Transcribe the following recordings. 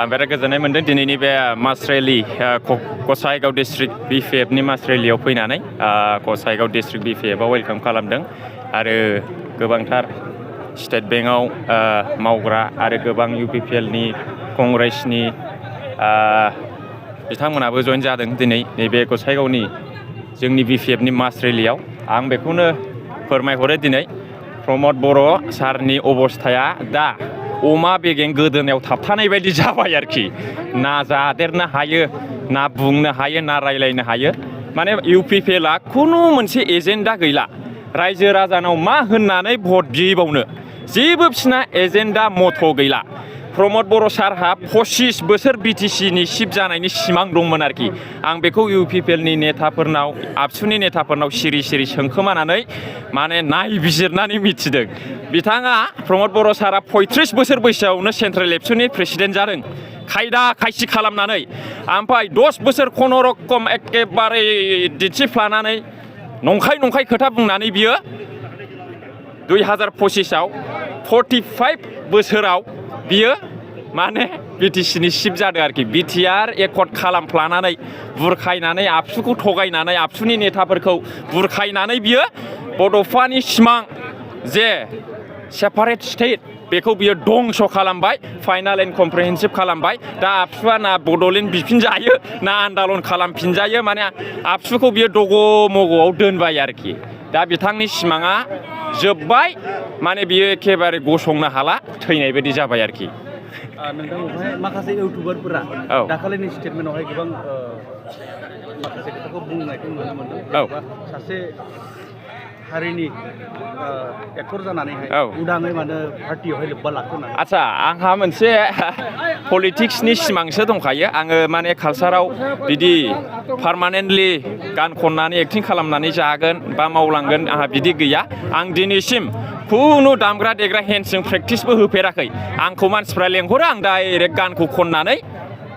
आं बिराद गोजोननाय मोनदों दिनैनि बे मास रेलि गसाइगाव डिस्ट्रिक्ट बिपिएफनि मास रेलियाव फैनानै गसाइगाव डिस्ट्रिक्ट बिपिएफआव वेलकाम खालामदों आरो गोबांथार स्टेट बेंकआव मावग्रा आरो गोबां इउपिपिएलनि कंग्रेसनि बिथांमोनाबो जइन जादों दिनै नैबे गसाइगावनि जोंनि बिपिएफनि मास रेलियाव आं बेखौनो फोरमायहरो दिनै प्रमद बर' सारनि अबस्थाया दा अमा बेगें गोदोनायाव थाबथानाय बायदि जाबाय आरोखि ना जादेरनो हायो ना बुंनो हायो ना रायलायनो हायो माने इउपिपिएलआ खुनु मोनसे एजेन्डा गैला रायजो राजानाव मा होननानै भट बिबावनो जेबो बिसिना एजेन्डा मथ' गैला प्रमद बर' सारहा 25 बोसोर बिटिसिनि चिफ जानायनि सिमां दंमोन आरोखि आं बेखौ इउपिपिएलनि नेताफोरनाव आबसुनि नेताफोरनाव सिरि सिरि सोंखोमानानै माने नायबिजिरनानै मिथिदों बिथाङा प्रमद बर' सारा 35 बोसोर बैसोआवनो सेन्ट्रेल एबसुनि प्रेसिडेन्ट जादों खायदा खायसि खालामनानै ओमफ्राय 10 बोसोर खुनुरुखम एखेबारे दिन्थिफ्लानानै नंखाय खोथा बुंनानै बियो 2025आव 45 बोसोराव बियो माने बिटिसिनि चिफ जादों आरोखि बिटिआर एकर्ड खालामफ्लानानै बुरखायनानै आबसुखौ थगायनानै आबसुनि नेताफोरखौ बुरखायनानै बियो बड'फानि सिमां जे सेपारेट स्टेट बेखौ बियो दंस' खालामबाय फाइनाल एन्ड कमप्रिहेन्सिभ खालामबाय दा आबसुआ ना बड'लेण्ड बिफिनजायो ना आन्दालन खालामफिनजायो माने आबसुखौ बियो दग' मग'आव दोनबाय आरोखि दा बिथांनि सिमाङा जोब्बाय माने बियो एखेबारे गसंनो हाला थैनाय बायदि जाबाय आरोखि नोंथांनावहाय माखासे इउटुबारफोरा दाखालिनि स्टेटमेन्टआवहाय गोबां माखासे खोथाखौ बुंनायखौ नुनो मोनदों सासे हारिनि एक्टर जानानैहाय उदाङै माने पार्टियावहाय लोब्बा लाखिनानै आदसा आंहा मोनसे पलिटिक्सनि सिमांसो दंखायो आङो माने कालसाराव बिदि पार्मानेन्टलि गान खननानै एक्टिं खालामनानै जागोन बा मावलांगोन आंहा बिदि गैया आं दिनैसिम खुनु दामग्रा देग्रा हेन्डजों प्रेक्टिसबो होफेराखै आंखौ मानसिफ्रा लेंहरो आं डाइरेक्ट गानखौ खननानै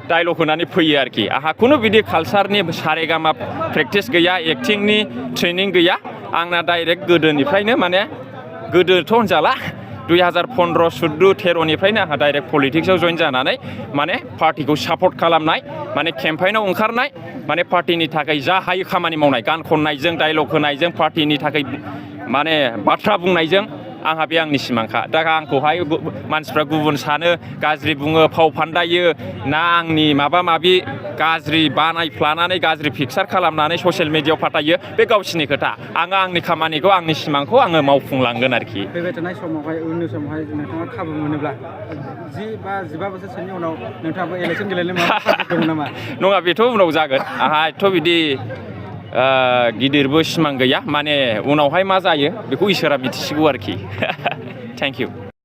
डायलग होनानै फैयो आरोखि आंहा खुनु बिदि कालसारनि सारेगामा प्रेक्टिस गैया एक्टिंनि ट्रेनिं गैया आंना डाइरेक्ट गोदोनिफ्रायनो माने गोदोथ' होनजाला 2015, 14, 13निफ्रायनो आंहा डाइरेक्ट पलिटिक्सआव जइन जानानै माने पार्टिखौ सापर्ट खालामनाय माने केम्पेइनाव ओंखारनाय माने पार्टिनि थाखाय जा हायो खामानि मावनाय गान खननायजों डायलग होनायजों पार्टिनि थाखाय माने बाथ्रा बुंनायजों आंहा बे आंनि सिमांखा दा आंखौहाय मानसिफ्रा गुबुन सानो गाज्रि बुङो फाव फान्दायो ना आंनि माबा माबि गाज्रि बानायफ्लानानै गाज्रि पिक्सार खालामनानै ससियेल मिडियायाव फाटायो बे गावसिनि खोथा आङो आंनि खामानिखौ आंनि सिमांखौ आङो मावफुंलांगोन आरोखि फैबाय थानाय समावहाय उननि समावहाय नोंथाङा खाबु मोनोब्ला 10 बा 15 बोसोरसोनि उनाव नोंथाङाबो इलेक्सन गेलेनो माबा दङ नामा नङा बेथ' उनाव जागोन आंहा एथ' बिदि गिदिरबो सिमां गैया माने उनावहाय मा जायो बेखौ इसोरा मिथिसिगौ आरोखि थेंक इउ